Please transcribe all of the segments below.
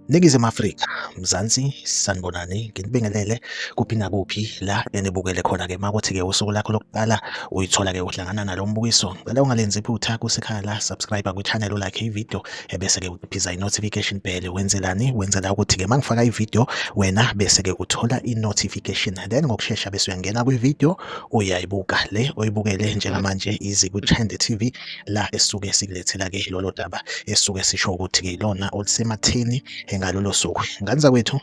Ningizimu Afrika, Mzansi, sanibonani, nginibingelele kuphi nakuphi la enibukele khona-ke. Makuthi-ke usuku lakho lokuqala uyithola-ke uhlangana nalo mbukiso, ngicela ungalenzi iphutha kusekhaya la, subscribe kwi-channel, ulike i-video, ebese-ke uciphiza i-notification bell. Wenzelani? Wenzela ukuthi-ke uma ngifaka i-video wena bese-ke uthola i-notification, then ngokushesha bese uyangena kwi-video uyayibuka le oyibukele njengamanje izi kwi-Trend TV, la esisuke sikulethela-ke lolo daba esisuke sisho ukuthi-ke ilona olusematheni ngalolo suku. Ngane zakwethu,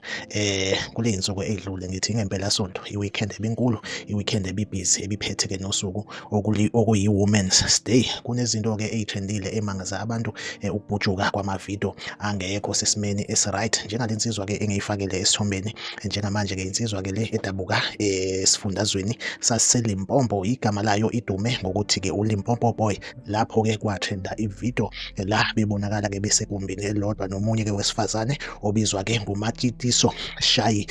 kule iy'nsuku ey'dlule, ngithi ngempelasonto, i-weekend ebinkulu, i-weekend ebibhizi, ebiphethe-ke nosuku okuyi-Women's Day. Kunezinto-ke ey'trendile emangaza abantu, ukubhujuka kwamavidiyo angekho sesimeni esi-right, njengale nsizwa-ke engiyifakele esithombeni njengamanje-ke. Insizwa-ke le edabuka esifundazweni saseLimpopo, igama layo idume ngokuthi-ke uLimpopo Boy. Lapho-ke kwatrenda ividiyo la bebonakala-ke besegumbini elilodwa nomunye-ke wesifazane obizwa-ke nguMatshitiso Shayi,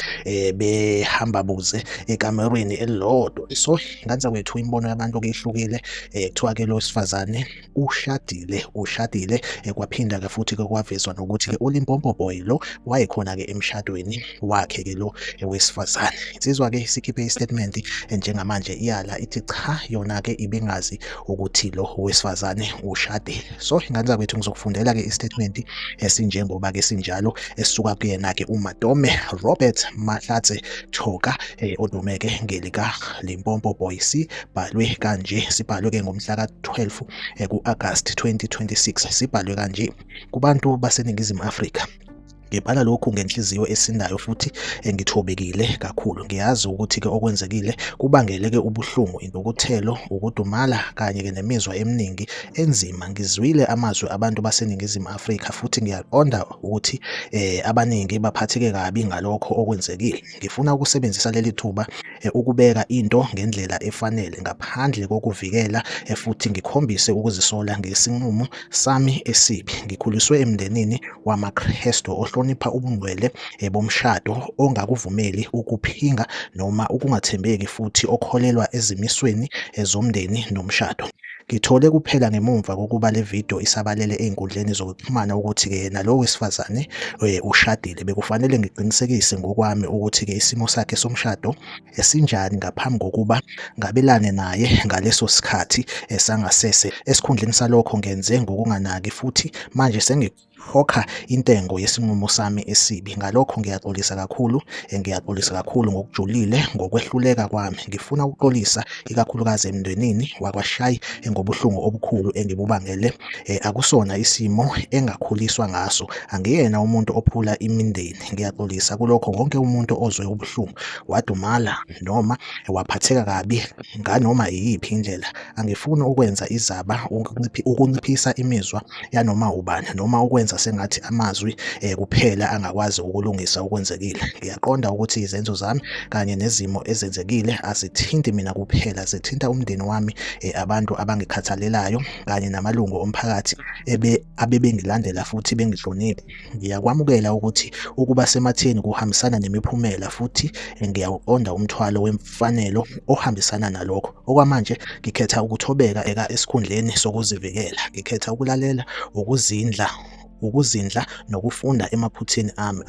behamba buze ekamerweni elilodwa. So ngane zakwethu, imibono yabantu-ke ihlukile. Kuthiwa-ke lo wesifazane ushadile, ushadile. Kwaphinda-ke futhi-ke kwavezwa nokuthi-ke uLimpopo Boy lo wayekhona-ke emshadweni wakhe-ke lo wesifazane. Insizwa-ke sikhiphe i-statement njengamanje, iyala, ithi cha, yona-ke ibingazi ukuthi lo wesifazane ushadile. So ingane zakwethu, ngizokufundela-ke i-statement esinjengoba-ke sinjalo, esisuka kuyena-ke uMatome Robert Mahlatse Thoka, odume-ke ngelika Limpopo Boy. Sibhalwe kanje, sibhalwe-ke ngomhla ka-12 ku-August 2026. Sibhalwe kanje: Kubantu baseNingizimu Afrika, ngibhala lokhu ngenhliziyo esindayo futhi ngithobekile kakhulu. Ngiyazi ukuthi-ke okwenzekile kubangele-ke ubuhlungu, intukuthelo, ukudumala kanye-ke nemizwa eminingi enzima. Ngizwile amazwi abantu baseNingizimu Afrika futhi ngiyaqonda ukuthi abaningi baphatheke kabi ngalokho okwenzekile. Ngifuna ukusebenzisa leli thuba ukubeka into ngendlela efanele, ngaphandle kokuvikela, futhi ngikhombise ukuzisola ngesinqumo sami esibi. Ngikhuliswe emndenini wamaKrestu ohlonipha ubungcwele bomshado, ongakuvumeli ukuphinga noma ukungathembeki, futhi okholelwa ezimisweni zomndeni nomshado. Ngithole kuphela ngemumva kokuba le video isabalele ey'nkundleni zokuxhumana ukuthi-ke yena lo wesifazane ushadile. Bekufanele ngiqinisekise ngokwami ukuthi-ke isimo sakhe somshado esinjani ngaphambi kokuba ngabelane naye ngaleso sikhathi sangasese. Esikhundleni salokho ngenze ngokunganaki, futhi manje sengikhokha intengo yesinqumo sami esibi. Ngalokho ngiyaxolisa kakhulu, ngiyaxolisa kakhulu ngokujulile ngokwehluleka kwami. Ngifuna ukuxolisa ikakhulukazi emndenini wakwaShayi ngobuhlungu obukhulu engibubangele. Akusona isimo engakhuliswa ngaso. Angiyena umuntu ophula imindeni. Ngiyaxolisa kulokho wonke umuntu ozwe ubuhlungu, wadumala noma waphatheka kabi nganoma iyiphi indlela. Angifuni ukwenza izaba, ukunciphisa imizwa yanoma ubani, noma ukwenza sengathi amazwi kuphela angakwazi ukulungisa okwenzekile. Ngiyaqonda ukuthi izenzo zami kanye nezimo ezenzekile azithinti mina kuphela, zithinta umndeni wami, abantu abangikhathalelayo kanye namalungu omphakathi abebengilandela futhi bengihlonipha. Ngiyakwamukela ukuthi ukuba sematheni kuhambisana nemiphumela, futhi ngiyawuqonda umthwalo wemfanelo ohambisana nalokho. Okwamanje ngikhetha ukuthobeka esikhundleni sokuzivikela. Ngikhetha ukulalela, ukuzindla nokufunda emaphutheni ami.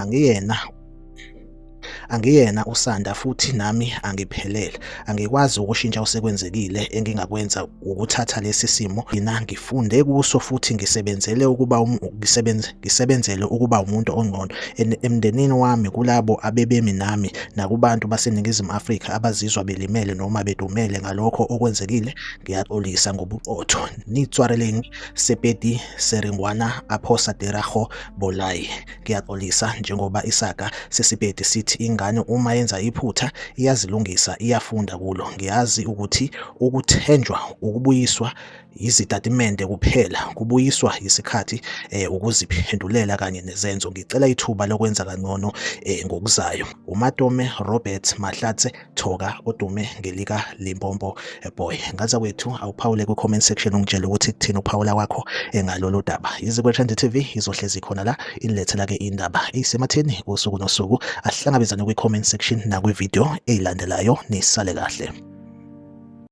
Angiyena usanda futhi nami angiphelele. Angikwazi ukushintsha osekwenzekile. Engingakwenza ukuthatha lesi simo mina, ngifunde kuso futhi ngisebenzele ukuba umuntu ongcono. Emndenini wami, kulabo abebemi nami, nakubantu baseNingizimu Afrika abazizwa belimele noma bedumele ngalokho okwenzekile, ngiyaxolisa ngobuqotho. Nitshwareleng Sepedi seringwana aphosa dirago bolai. Ngiyaxolisa. Njengoba isaga sesiPedi sithi, ingane uma yenza iphutha iyazilungisa, iyafunda kulo. Ngiyazi ukuthi ukuthenjwa ukubuyiswa yizitatimende kuphela, kubuyiswa isikhathi, ukuziphendulela kanye nezenzo. Ngicela ithuba lokwenza kangcono ngokuzayo. UMatome Robert Mahlatse Thoka, odume ngelika Limpopo Boy. Ngane zakwethu, awuphawule kwi-comment section, ungitshele ukuthi kuthini ukuphawula kwakho ngalolu daba. Iziko Trend TV izohlezi khona la inilethela-ke indaba eyisematheni usuku nosuku. Asihlangabezane kwi-comment section nakwi-video eyilandelayo. Nisale kahle.